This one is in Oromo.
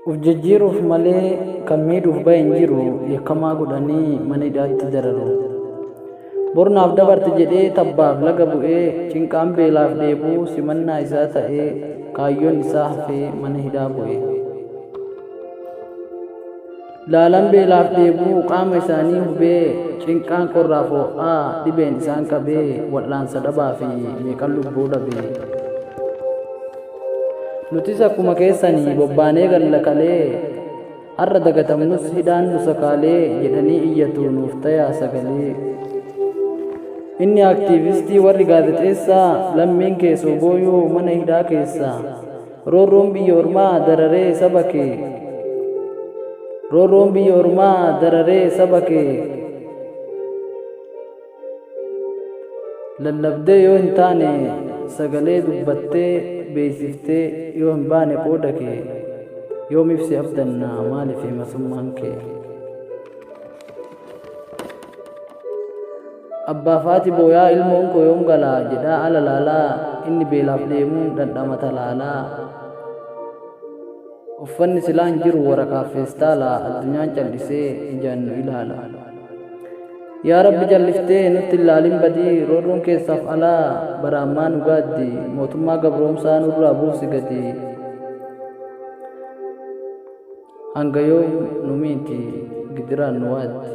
Uf jijjiiruuf malee kan miidhuuf bahe hin jiru, yakkamaa godhanii mana hidhaatti dararu. Bor naaf dabarti jedhee tabbaaf laga bu'ee, cinqaan beelaaf dheebuu simannaa isaa ta'ee, kaayyoon isaa hafee mana hidhaa bu'e. Laalaan beelaaf dheebuu qaama isaanii hubee, cinqaan qorraaf ho'aa dhibeen isaan qabee, wal'aansa dhabaa fi meeqan lubbuu dhabe. Nutis akkuma keessanii bobbaanee galla kalee, har'a dagatamnus hidhaan nu sakaalee jedhanii iyyatu nuuf tayaa sagalee. Inni aktiivistii warri gaazexeessaa lammiin kee soobooyuu mana hidhaa keessaa. Roorroon biyya ormaa dararee saba kee. Roorroon biyya ormaa dararee saba kee. Lallabdee yoo hin taane sagalee dubbattee beeksiftee yoo hin baane qooda kee yoomiif si abdanna maaliif himasummaan kee. Abbaaf haati booyaa ilmoon koo yoom galaa jedhaa ala laalaa inni beelaaf deemuun dhandhama talaalaa. Uffanni silaa hin jiru waraqaaf feestaala addunyaan callisee ijaan nu ilaala. Yaa Rabbi calliftee nutti hin laalin badii roorroon keessaaf alaa bara ammaa nu gaaddi mootummaa gabroomsaa nurraa buusi gadi. Hanga yoom nu miiti gidiraan nu waaddi.